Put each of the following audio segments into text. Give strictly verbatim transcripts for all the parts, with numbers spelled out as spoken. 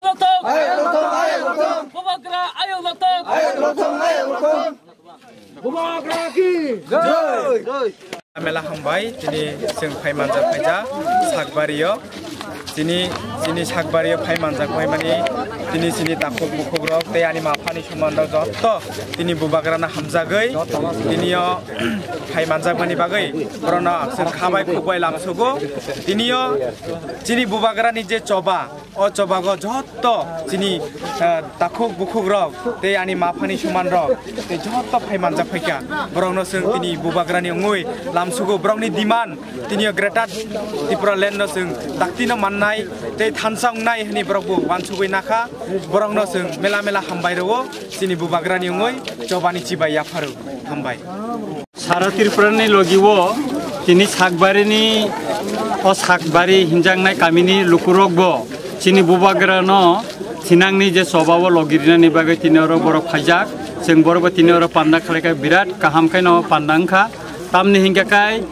Lotok! Ayok lotok, ayok lotok! Bubagra ayok lotok! Ayok lotok, ayok lotok! Bubagra ki jai! Mela hambai, tini chwng phai manjak phaija Sakbario. Tini, tini Sakbario phai manjak bai mani, tini chini takhuk bukhuk rok tei ani maphani soman rok jotto tini Bubagrano hamjagwi, tinio phai manjakmani bagwi borokno chwng khabai khukbai lamsugo. Tinio chini Bubagrani je choba, o chobago jotto chini, eh, takhuk bukhuk rok tei ani maphani soman rok tei jotto phai manjak phaikha. Borokno chwng tini Bubagrani wngwi lamsugo, borokni demand tinio Greater Tipraland no chwng daktino mannai tei thansa wngnai hwnwi borokbo wansugwi nakha. Borokno chwng mela mela hambai rwo chini Bubagrani wngwi chobani chibai yapharo. Hambai. Sara Tripurani logi o tini Sakbarini, o Sakbari hinjaknai kamini lukurokbo chini Bubagrano thinangni je choba o logi rinani bagwi tini oro borok phaijak. Chwng borokbo tini oro panda khlaikha, birat kaham khe no panda wngkha. Tamni hinkhe kai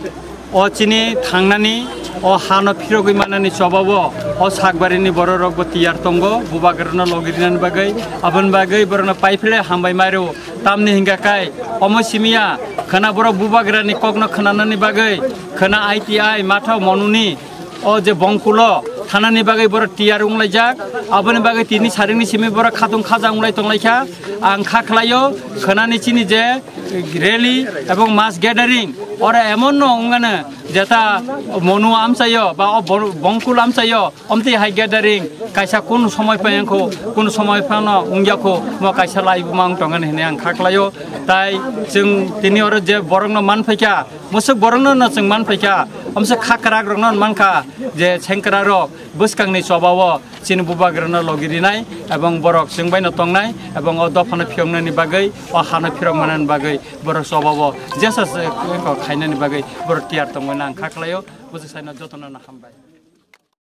o chini thangnani, o hano phirogwi manani choba o, o Sakbarini bororokbo tiyar tongo Bubagrano logi rinani bagwi. Aboni bagwi borokno paiphile hambai mairo. Tamni hinkha kai, omo simiya, khwna borok Bubagrani kokno khwnanani bagwi, khwna I T I Mathao Monuni o je bongkulo thanani bagwi borok tiyar wnglaijak. Aboni bagwi tini saringni simi borok khatung khaja wnglai tonglaikha. Ang kha khlaio, khwnani chini je rally ebong mass gathering, oro emon no wngmano jeta Monu amchaio ba o bor-, bongkul amchaio, omtwi hai gathering kaisa kun somoi phai wngkho, kun somoi phano wngya kho, mo kaisa laibuma wng tongani hwnwi ang kha khlaio. Tai chwng tini oro je borokno man phaikha, musuk borokno no chwng man phaikha, omsa kha kwrak rokno man kha je sengkra rok bwskangni choba o chini Bubagrano logi rinai ebong borok chwng baino tongnai ebong o dophano phiyoknani bagwi, o hano phirok manani bagwi borok choba o jesa se khainani bagwi borok tiyar tongmani ang kha khlaio. Bwswk saino jotono no hambai.